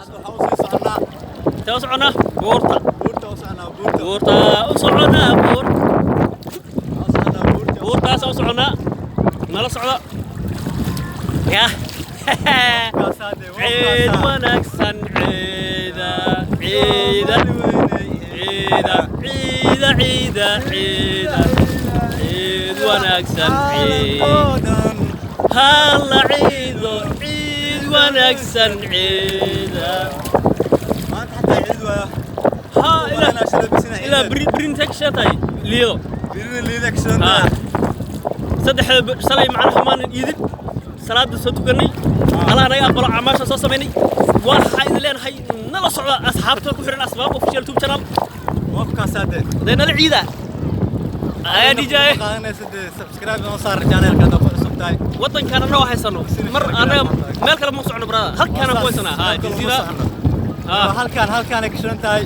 Hadda waxaan usii soconaa. Intee u soconaa? Buurta. Buurta u soconaa, buurta. Buurta u soconaa, buurta. Waxaan u soconaa buurta. Buurtaas u soconaa, nala socda ya. Kaasaa dee, waa Ciid kaasaa. wanaagsan, ciida ciida ciida ciida ciida ciida, ciid wanaagsan, ciid. Caalamkoo dhan. Hala ciido, ciid wanaagsan, ciida. Maanta xataa ciid waaya. Ha ilaa Badanaa shalay bisina ilaa ciideed. Beri beri intee ka sheetahay liido? Birina liida ka shidan tahay. Saddexda shalay macnaha maanan iidin, salaada soo tukanay. Allah naga aqbalo acmaasha soo samaynay. Waxaa idin leenahay nala socda, asxaabta ku xiran Asbaab Official YouTube channel. Waa kaasaa dee. Dee nala ciida ayaa DJ. Qaadanaysa dee, subscribe noo saar channelka haddaa ku cusub tahay. Waddankan annaga haysano mar annaga meel kale ma socono, brother, halkaana ku haysanaa ha Meel kale uma jaziira. socono. Ha. Waa halkaan, halkaanay ka shidan tahay.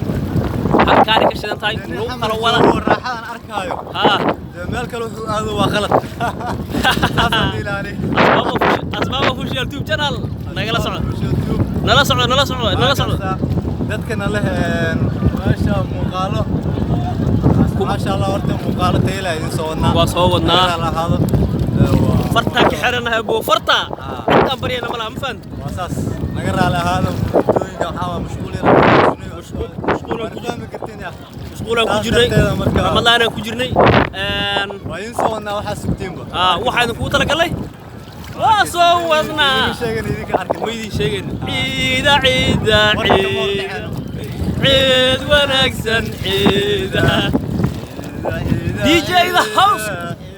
Halkaana ka shidan tahay. Dee nin lagu xamar kala wada joogo oo raaxadan arkaayo. Ha. Dee meel kale wuxuu aado waa qalad. Saasaan ilaali. Asbaab Official YouTube channel nagala socda. Official Tube. Nala socda, nala socda, nala socda. Dadkana leh meesha muuqaalo, maasha Allah, horta muuqaalo tayo leh idin soo wadnaa. Waa soo wadnaa. Tayo lahaado. Fartaa ka xiranahay buu farta. Intaan baryana malaha, ma fahanti? Waa saas, naga raali ahaado muddooyinka, waxaa waa mashquul yar. Mashquulaan ku fahmi kartiin ya. Mashquulaan ku Saas jirnay. darteeda marka- Ramadaanaan ku jirnay. Waa idin soo wadnaa, waxaa sugtiinba. Waxaa idinkugu talagalnay waa soo wadnaa. Idin sheegan idinka arkin. Ma idin sheegayno. Ciida ciida. Warka kama ciida hordhaceen. Ciid wanaagsan, ciida. DJ the house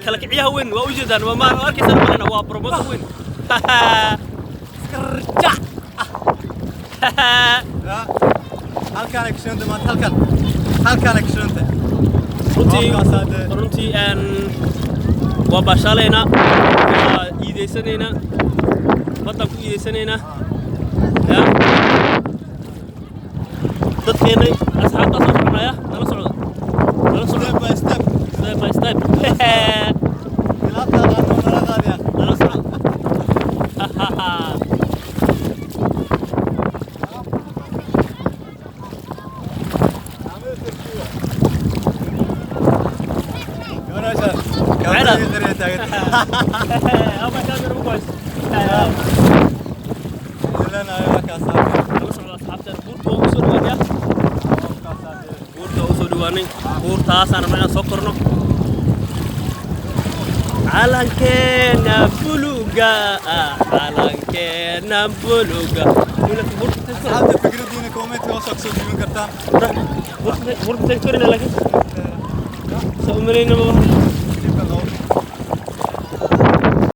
kala kiciyaha weyn waa ujeedaan, waa maan arkaysaan malena, waa promoter weyn. Skarjac. Halkaanay ka shidanta maanta, halkan, halkaanay ka shidanta. Runtii Halkaasaa dee. Runtii waa baashaalaynaa, waa iidaysanaynaa, baddaan ku iidaysanaynaa ya dadkeennay, asxaabtaa soo soconaya, nala socda, nala socda. Step by step. Step by step. Bilaabtaa qaado, nala qaadiya. Nala socda. Gabadha qariya taagan. Ama kaamira ku haysto. Ilanayo markaasaa. Nala socda asxaabteena, buurta waa usoo dhawaanaya, buurta waa usoo dhawaanay, buurtaasaan rabnaa inaan soo korno. Calankeena buluga ah, calankeena buluga. Buurta. Asxaabta, fikradiina comment hoos oo kasoo dhiiban kartaan. Buurta tagtorina, laakiin soo umalaynaba.